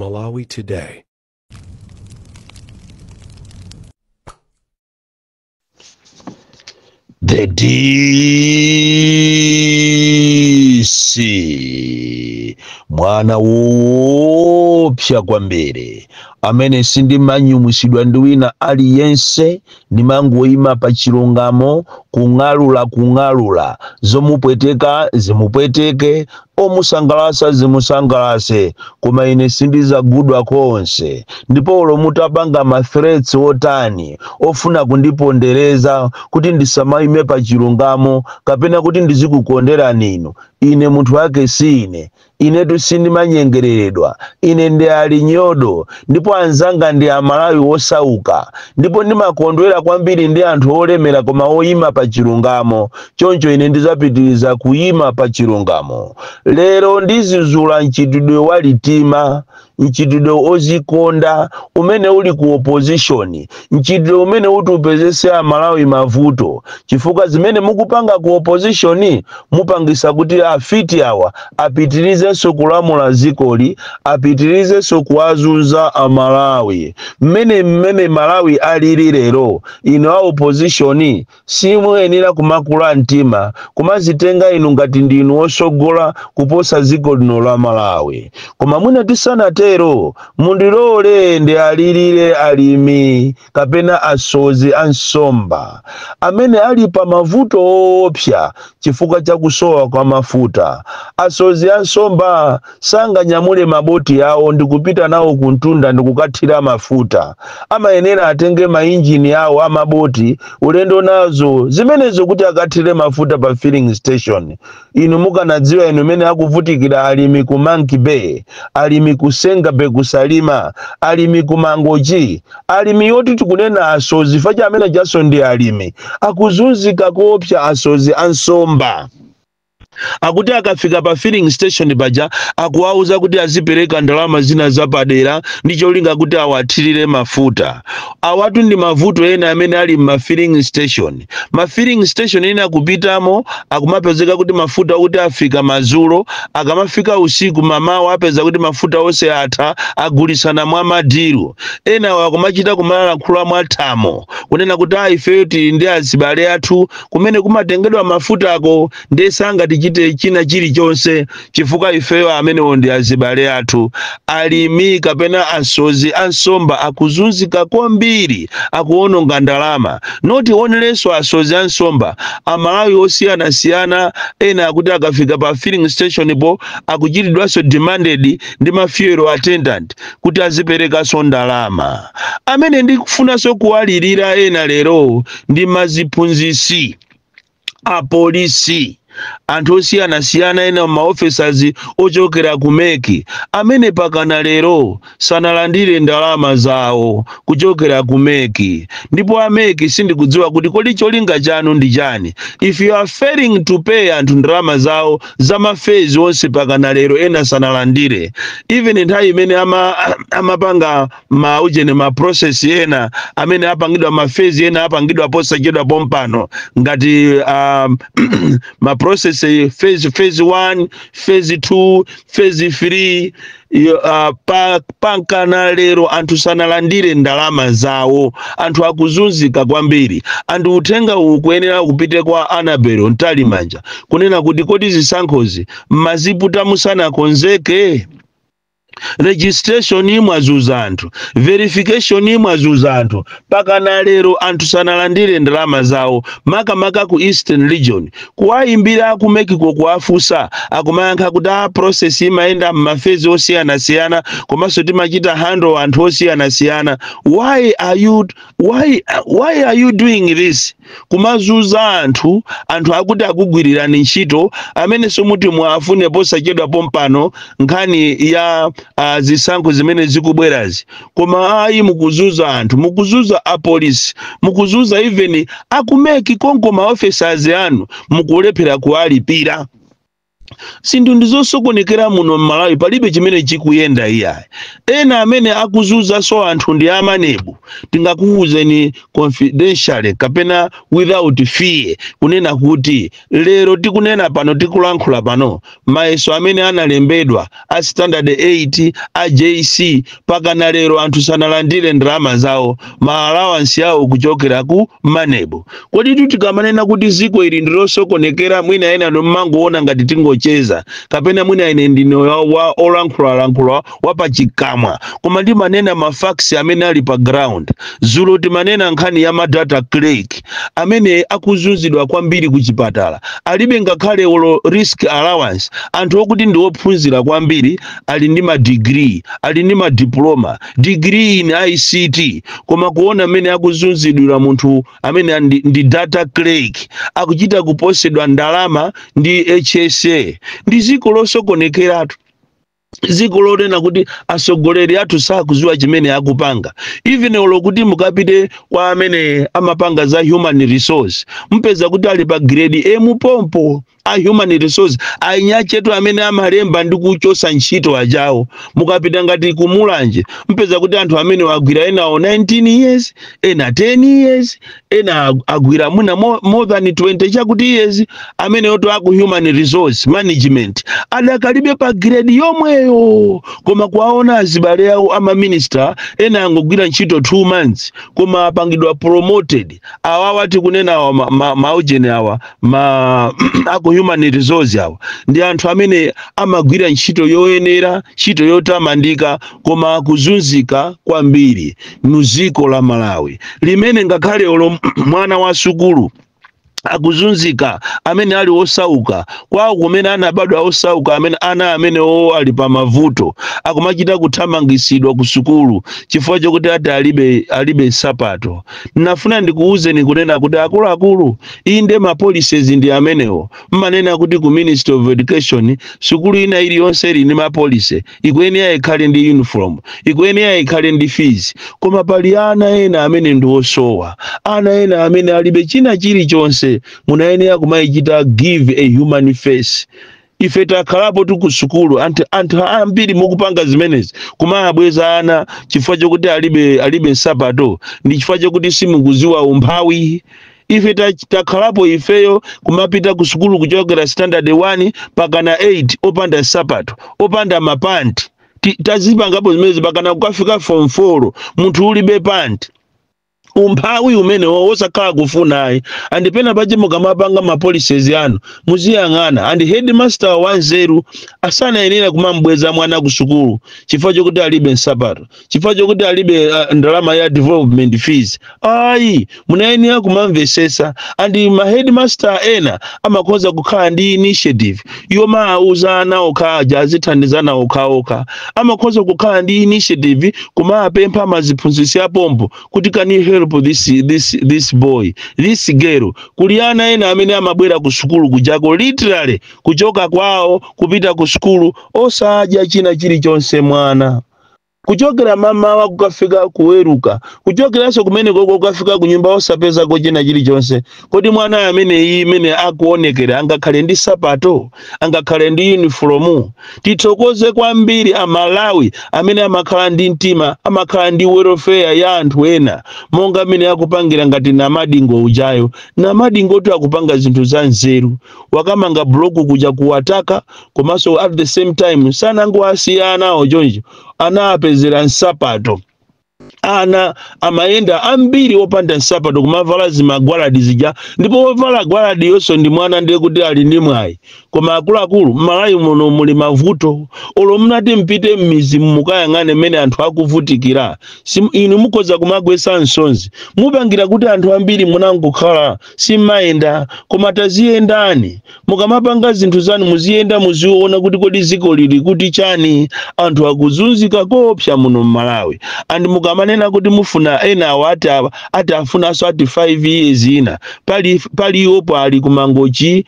Malawi Today. The DC mwana woopsa kwambiri amene sindimanyumwisidwa ndi wina aliyense, ndimangoyima pa chilungamo, kung'alula kung'alula, zomupweteka zimupweteke, omusangalasa zimusangalase, koma ine sindizagudwa konse. Ndipo olo mutapanga ma threats otani ofuna kundipondereza kuti ndisamayime pa chilungamo kapena kuti ndizikukonderani inu, ine munthu wake si ine. Inetu sindimanyengereredwa, ine ndi alinyodo, ndipo anzanga ndi Amalawi osauka, ndipo ndimakondwera kwambiri ndi anthu olemera koma oyima pa chilungamo. Choncho ine ndizapitiriza kuyima pa chilungamo. Lero ndizizula mchitidwe wa litima, mchitidwe ozikonda umene uli ku opposition, mchitidwe umene uti upezese Amalawi mavuto, chifukwa zimene mukupanga ku opposition mupangisa kuti afiti awa apitirizenso kulamula zikoli, apitirizenso kuwazunza Amalawi. Mmene Malawi alili lero, inu a opposition simuyenera kumakula mtima kumazitenga inu ngati ndinu osogola kuposa dziko lino la Malawi. Koma mwina tisanatero, mundilole ndi alilire alimi kapena asozi a nsomba amene ali pa mavuto oopsa chifukwa cha kusowa kwa mafuta. Asozi a nsomba sanganyamule maboti awo ndi kupita nawo kuntunda ndi kukathira mafuta. Amayenera atenge mainjini awo amaboti ulendo nazo zimenezo kuti akathire mafuta pa filling station. Inu mukanadziwa inu mene akuvutikira alimi ku Monkey Bay, alimi ku Senga Bay, kusalima, alimi ku Mangochi, alimi yoti tikunena asozi facha amene jaso ndi alimi akuzunzika koopsa. Asozi ansomba akuti akafika pa filling station paja akuwauza kuti azipereka ndalama zina zapadera ndi cholinga kuti awathirire mafuta. Awatu ndi mavuto ena amene ali ma filling station. Ma filling station ena akupitamo akumapezeka kuti mafuta kuti afika madzulo, akamafika usiku mamawa apeza kuti mafuta onse atha, agulisana mwa madiru. Ena akumachita kumalankhula mwathamo kunena kuti a ifeyo tili ndi azibale athu kumene kumatengedwa mafutako, ndiye sangatichite china chilichonse chifukwa ifeyo amenewo ndi azibale athu. Alimi kapena asozi ansomba akuzunzika kwambiri, akuononga ndalama. Not only asozi ansomba, Amalawi osiyanasiyana ena akuti akafika pa filling station po akuchitidwanso demanded ndi ma fuel attendant kuti aziperekanso ndalama. Amene ndikufunanso kuwalirira ena lero ndi maziphunzisi, apolisi, anthu osiyanasiyana ena ma officers ochokera ku MEC amene pakana lero sanalandire ndalama zawo kuchokera ku MEC. Ndipo a MEC, sindikudziwa kuti kodi cholinga chanu ndi chani if you are failing to pay anthu ndalama zawo za ma phase onse. Pakana lero ena sanalandire, even nthawi imene amapanga maujene ma process ena amene apangidwa, ma phase ena apangidwa posachedwa pompano, ngati ma process phase 1, phase 2, phase 3, pankana lero anthu sanalandire ndalama zawo. Anthu akuzunzika kwambiri. Anthu uthenga uwu kuyenera kupite kwa Annabel Mtalimanja kunena kuti kodi zisankhozi mmaziputa musanakonzeke? Registration imwazuza anthu, verification imwazuza anthu, pakana lero anthu sanalandire ndalama zawo, makamaka ku Eastern Region. Kuwayimbira ku MEC ko kuwafunsa, akumayankha kuti a process imayenda m'ma phase osiyanasiyana, komanso timachita handle anthu osiyanasiyana. Why are you doing this, kumazuza anthu, anthu akuti akugwirirani ntchito amene somuti mwafune posachedwa pompano nkhani ya zisankho zimene zikubwerazi? Koma ayi, mukuzuza anthu, mukuzuza apolisi, mukuzuza even aku MEC konko, ma officers anu mukulephera kuwalipira. Zinthu ndizosokonekera muno mMalawi, palibe chimene chikuyenda iyayi. Ena amene akuzunzanso anthu ndi a MANEB. Tingakuwuzeni confidentially kapena without fear kunena kuti lero tikunena pano, tikulankhula pano, mayeso amene analembedwa a standard 8, a JC, pakana lero anthu sanalandire ndalama zawo, ma allowance yawo kuchokera ku MANEB. Kodi tikamanena kuti ziko ili ndilosokonekera, mwina ena nommangoona ngati tingocheza, kapena mwina ine ndine wa olankhulalankhula wapachikamwa, koma ndimanena ma facts amene ali pa ground. Zulo timanena nkhani ya ma data clerk amene akuzunzidwa kwambiri ku chipatala, alibe ngakhale olo risk allowance. Anthu okuti ndi ophunzira kwambiri, ali ndi ma degree, ali ndi ma diploma, degree in ICT, koma kuona mmene akuzunzidwira munthu amene ndi data clerk, akuchita kuposedwa ndalama ndi HSA. Ndi ziko losokonekeratu, dziko lonena kuti atsogoleri athu sakuziwa chimene akupanga. Even olo kuti mukapite kwa amene amapanga za human resource, mpeza kuti ali pa grade M pompo. A human resource ainyachetu amene amalemba ndi kuchosa ntchito ajawo. Mukapita ngati kumulanje, mpeza kuti anthu amene wagwira enawo 19 years, ena 10 years, ena agwira mwina more than 20 chakuti years, amene oto aku human resource management adakalibe pa grade yomweyo. Koma kuwaona azibale awo ama minister ena angogwira ntchito 2 months koma apangidwa promoted. Awawa tikunena awa, maujeni awa, ma aku human resource awa ndi anthu amene amagwira ntchito yoyenera, ntchito yotamandika, koma akuzunzika kwambiri muziko la Malawi limene ngakhale olo mwana wa sukulu akuzunzika, amene ali osauka kwawo kumene anabadwa osauka, amene ana amene o ali pa mavuto akumachita kuthamangisidwa ku sukulu chifukwa chokuti ati alibe nsapato. Nafuna ndikuwuzeni kunena kuti akuluakulu, inde, ma policies ndi amenewo. Mmanena kuti ku Ministry of Education sukulu ina iliyonse ili ndi ma policy, ikuyenera ikhale ndi uniform, ikuyenera ikhale ndi fees, koma pali ana ena amene ndi osowa, ana ena amene alibe china chilichonse. Munayenera kumayichita give a human face. Ife takhalapo tikusukulu, anthu ambiri mukupanga zimenezi, kumabweza ana chifukwa chokuti alibe nsapato, ndi chifukwa chokuti simukuziwa umphawi. Ife takhalapo ifeyo kumapita ku sukulu kuchokera standard 1 pakana 8 opanda nsapato, opanda mapanti. Tazipangapo zimenezi pakana kukafika form 4, munthu ulibe panti. Umphawi umenewo wosakhala kufunayi. Andipena pache mukamapanga ma policies anu muziyang'ana. And headmaster wanzeru asanayenera kumambweza mwana ku sukulu chifukwa chokuti alibe nsapato, chifukwa chokuti alibe ndalama ya development fees. Ayi, munayenera kumamvesesa. And ma headmaster ena amakhoza kukhala ndi initiative yomawuza ana okha aja azithandizana okhaokha. Amakhoza kukhala ndi initiative kumapempha maziphunzitsi apompo kuti, "Can you help this boy, this girl?" Kuli ana ena amene amabwera ku sukulu kujako, literally kuchoka kwawo kupita ku sukulu osadya china chilichonse, mwana kuchokera mamawa kukafika kuweruka, kuchokeranso kumene koko kukafika kunyumba osapezako china chilichonse. Kodi mwana amene iyi imene akuonekera angakhale ndi sapato? Angakhale ndi uniform? Tithokoze kwambiri Amalawi amene amakhala ndi mtima, amakhala ndi welfare ya anthu ena, monga amene akupangira ngati Namadingo ujayo. Namadingo tu akupanga zinthu za nzeru, wakamanga block kuja kuwataka, komanso at the same time sanangowasiya anawo choncho, anapezera nsapato. Ana amayenda ambiri opanda nsapato, kumavala zimagwaladi zija, ndipo wovala gwaladi yonso ndi mwana, ndiye kuti ali ndi mwayi. Koma akuluakulu, m'Malawi muno muli mavuto. Olo munati mpite m'mizi mukayang'ane mmene anthu akuvutikira, inu mukhoza kumagwesa msozi. Mupangira kuti anthu ambiri munangokhala simmayenda, koma taziyendani. Mukamapanga zinthu zanu muziyenda, muziona kuti kodi ziko lili kuti chani. Anthu akuzunzika kopsa muno m'Malawi. And mukamamva Mukamanena kuti mufuna ena awo ati afunanso ati 5 years ina, pali iwopo ali kumangochi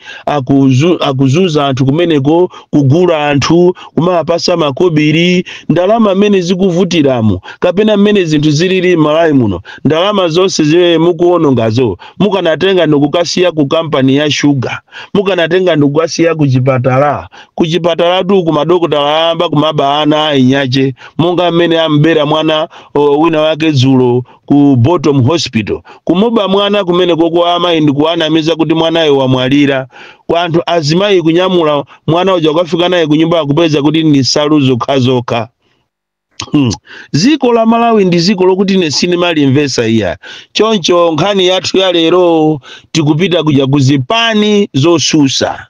akuzunza anthu kumeneko, kugula anthu, kumapasa makobiri. Ndalama mmene zikuvutiramo kapena mmene zinthu zilili m'Malawi muno, ndalama zonse zimene mukuonongazo mukanatenga ndikukasiya ku kampani ya shuga, mukanatenga ndikukasiya ku chipatala. Ku chipatalatu kumadokotala ayamba kumaba ana ainyache, monga mmene ambera mwana wina wake dzulo ku Bottom Hospital, kumuba mwana kumene koko amayi ndikuanamiza kuti mwanayo wamwalira. Kwa anthu azimayi kunyamula mwana uja kukafika naye kunyumba, akupeza kuti ni nsalu zokhazokha. Dziko la Malawi ndi dziko lokuti ine sindimalimvetsa iya. Choncho nkhani yathu ya lero, tikupita kuja kuzipani zosusa,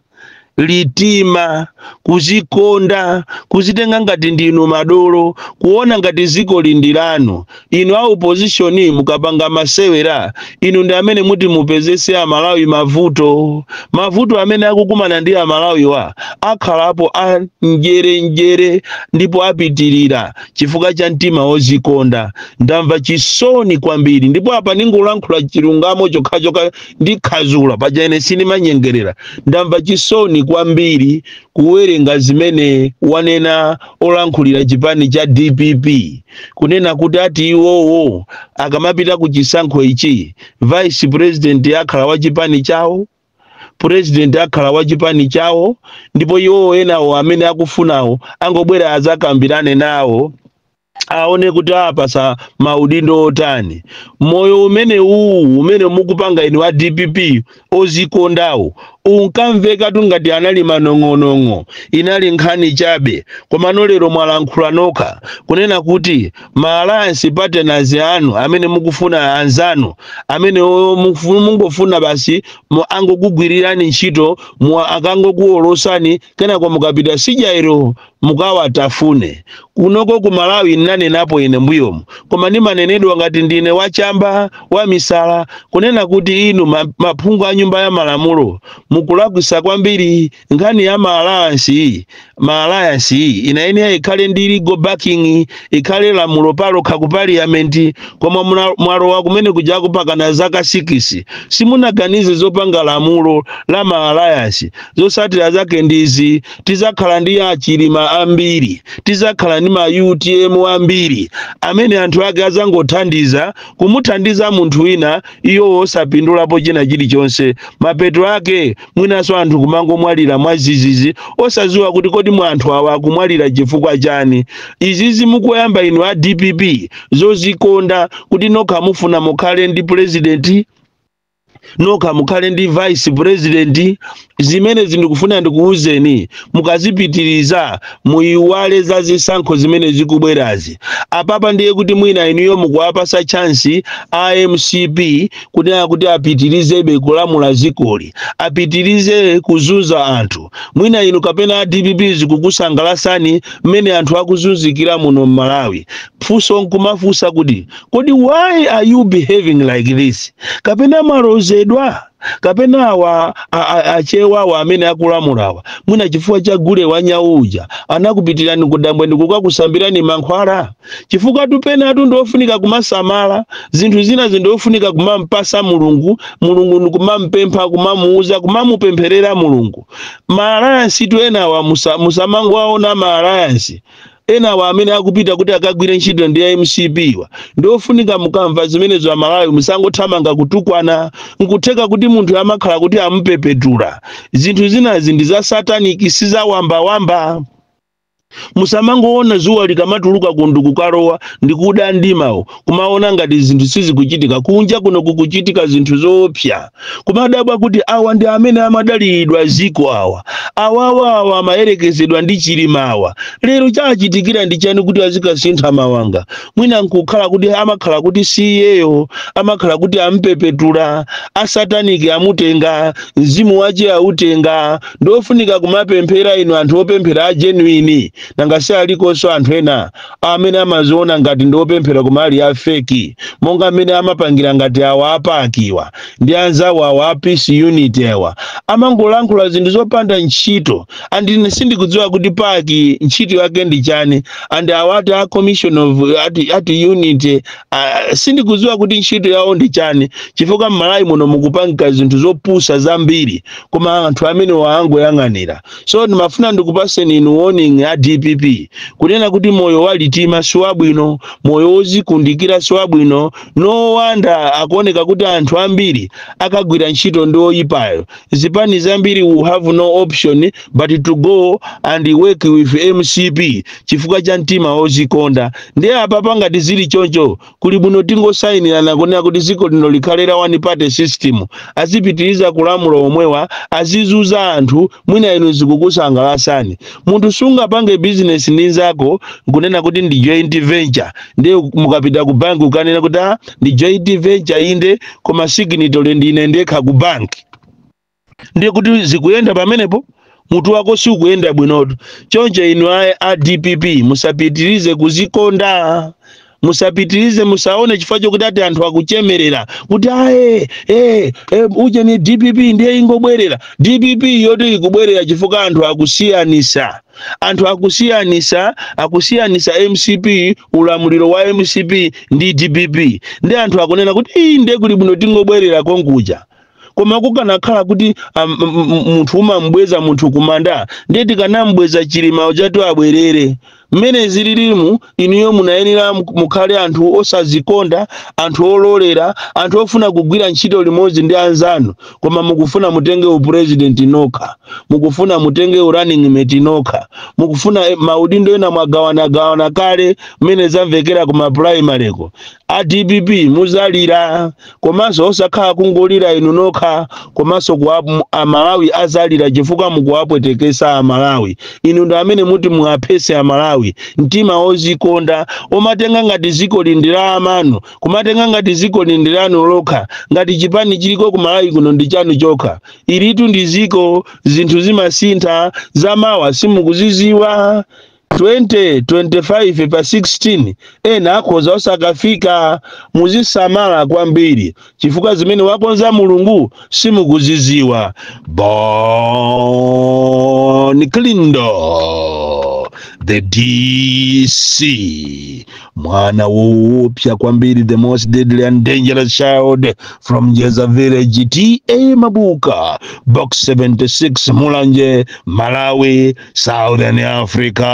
litima kuzikonda, kuzitenga ngati ndinu madolo, kuona ngati dziko lindi lanu. Inu a opposition, mukapanga masewera, inu ndi amene muti mupezese Amalawi mavuto. Mavuto amene akukumana ndi Amalawiwa akhalapo a njerenjere ndipo apitirira chifukwa cha mtima wozikonda. Ndamva chisoni kwambiri, ndipo apa ndingolankhula chilungamo chokhachokha, ndikhazula paja ine sindimanyengerera. Ndamva chisoni kwambiri kuwerenga zimene wanena olankhulira chipani cha DPP, kunena kuti ati iwowo akamapita ku chisankho ichi, vice president akhala wa chipani chawo, president akhala wa chipani chawo, ndipo iwowo enawo amene akufunawo angobwera azakambirane nawo, aone kuti apasa maudindo otani. Moyo umene uwu umene mukupanga inu wa DPP ozikondawo unkamvekatu ngati anali manong'onong'o, inali nkhani chabe. Komano lero mwalankhula nokha kunena kuti ma alliance partners anu amene mukufuna, anzanu amene mungofuna basi angokugwirirani ntchito, akangokuwolosani, kenako mukapita sijairo mukawatafune. Kunoko ku Malawi nnanenapo ine mbuyomu, koma ndimanenedwa ngati ndine wachamba wa misala, kunena kuti inu maphungu a nyumba ya malamulo mukulakwisa kwambiri. Nkhani ya ma alliance iyi, ma alliance iyi inayenera ikhale ndi legal backing, ikhale lamulo palokha ku parliament. Koma mwalowa kumene kujaku pakana zaka 6, simunaganize zopanga lamulo la ma alliance. Zosatira zake ndizi: tizakhala ndi achilima ambiri, tizakhala ndi ma UTM ambiri amene anthu ake azangothandiza kumuthandiza munthu wina, iwo osapindulapo china chilichonse. Mapeto ake mwinanso anthu kumangomwalira mwazizizi, osaziwa kuti kodi mu anthu awa akumwalira chifukwa chani. Izizi mukuyamba inu a DPP zozikonda kuti nokha mufuna mukhale ndi president, nokha mukhale ndi vice president, zimene zindikufuna ndikuwuzeni, mukazipitiriza muyiwale za zisankho zimene zikubwerazi. Apapa ndiye kuti mwina inuyo mukuwapasa chance a MCP kunena kuti apitirizebe kulamula zikoli, apitirize kuzunza anthu. Mwina inu kapena a DPP zikukusangalasani mmene anthu akuzunzikira muno m'Malawi. Funso nkumafunsa kuti kodi why are you behaving like this? Kapena malozedwa, kapena awa achewawa amene akulamulawa, mwina chifukwa cha gule wa nyauja anakupitirani kudambwe ndikukakusambirani mankhwala? Chifukwa tupenatu ndiofunika kumasamala zinthu zina, zindofunika kumampasa Mulungu, Mulungu ndikumampempha, kumamuuza, kumamupempherera Mulungu. Ma alliance tu enawa musamangowaona ma alliance enawa amene akupita kuti akagwire ntchito ndi MCP wa, ndiofunika mukamva zimenezo Amalawi musangothamanga kutukwana. Nkutheka kuti munthu amakhala kuti amupepetula. Zinthu zinazi ndi za satanic, si za wambawamba. Musamangoona zuwa likamatuluka kundu kukalowa ndikuda ndimawo, kumaona ngati zinthu sizikuchitika. Kunja kuno kukuchitika zinthu zoopsa, kumadabwa kuti awa ndi amene amadalidwa ziko, awa awawa awa amayerekezedwa ndi Chilimawa, lero chachitikira ndi chani kuti azikasintha mawanga? Mwina nkukhala kuti amakhala kuti siyeyo, amakhala kuti ampepetula, a satanic amutenga, mzimu wache autenga. Ndofunika kumapemphera inu anthu opemphera a genuine. Nanga si alikonso anthu ena amene amaziona ngati ndi opemphera koma ali a fake, monga amene amapangira ngati awa a PAC wa ndi anzawo awa a Peace Unit awa, amangolankhula zinthu zopanda ntchito. And ine sindikudziwa kuti PAC ntchito yake ndi chani, and awati a commission of ati unit, sindikudziwa kuti ntchito yawo ndi chani, chifukwa m'Malawi muno mukupangika zinthu zopusa zambiri, koma anthu amene waangoyang'anira. So ndimafuna ndikupaseni inu warning ya DPP, kunena kuti moyo walitima si wabwino, moyo wozikundikira si wabwino. No wonder akuoneka kuti anthu ambiri akagwira ntchito ndi oyipayo. Zipani zambiri will have no option but to go and work with MCP chifukwa cha mtima wozikonda. Ndiye apa ngati zili choncho, kuli bwino tingosayinirana kunena kuti dziko lino likhale la one party system, azipitiriza kulamula omwewa, azizuza anthu. Mwina inu zikukusangalasani. Munthu sungapange business ndi nzako nkunena kuti ndi joint venture, ndiye mukapita ku banki ukanena kuti, "Ah, ndi joint venture inde, koma signatory ndine ndekha ku banki," ndiye kuti zikuyenda pamenepo? Mutu wako sikuyenda bwinotu. Choncho inu a DPP, musapitirize kuzikonda, musapitirize, musaone chifukwa chokuti ati anthu akuchemerera kuti aye, uje ni DPP ndiye ingobwerera. DPP yoti ikubwerera chifukwa anthu akusiyanisa, anthu akusiyanisa, akusiyanisa MCP, ulamuliro wa MCP ndi DPP, ndi anthu akunena kuti iyi ndiye kuli bwino tingobwerera konkuja. Koma kukanakhala kuti munthu umambweza munthu kumanda, ndiye tikanambweza Chilima ujatu abwerere. Mmene zililimu, inuyo munayenera mukhale anthu osazikonda, anthu ololera, anthu ofuna kugwira ntchito limodzi ndi anzanu. Koma mukufuna mutenge upresident nokha, mukufuna mutenge urunning mate nokha, mukufuna maudindo ena mwagawanagawana kale mmene zamvekera kuma primaryko. A DPP muzalira, komanso osakhala kungolira inu nokha, komanso Amalawi azalira chifukwa mukuwapwetekesa Amalawi. Inu ndi amene muti muaphese Amalawi. Mtima ozikonda, omatenga ngati ziko lindi la amanu, kumatenga ngati ziko lindi lanu lokha, ngati chipani chiliko ku Malawi kuno ndi chanu chokha. Ilitu ndi ziko, zinthu zimasintha, zamawa simukuziziwa. 2025 pa 16 ena akhoza osakafika. Muzisamala kwambiri chifukwa zimene wakonza Mulungu simukuziziwa. Bon Kalindo, the DC, mwana woopsa kwambiri, the most deadly and dangerous child from Jeza Village, TA Mabuka, Box 76, Mulanje, Malawi, Southern Africa.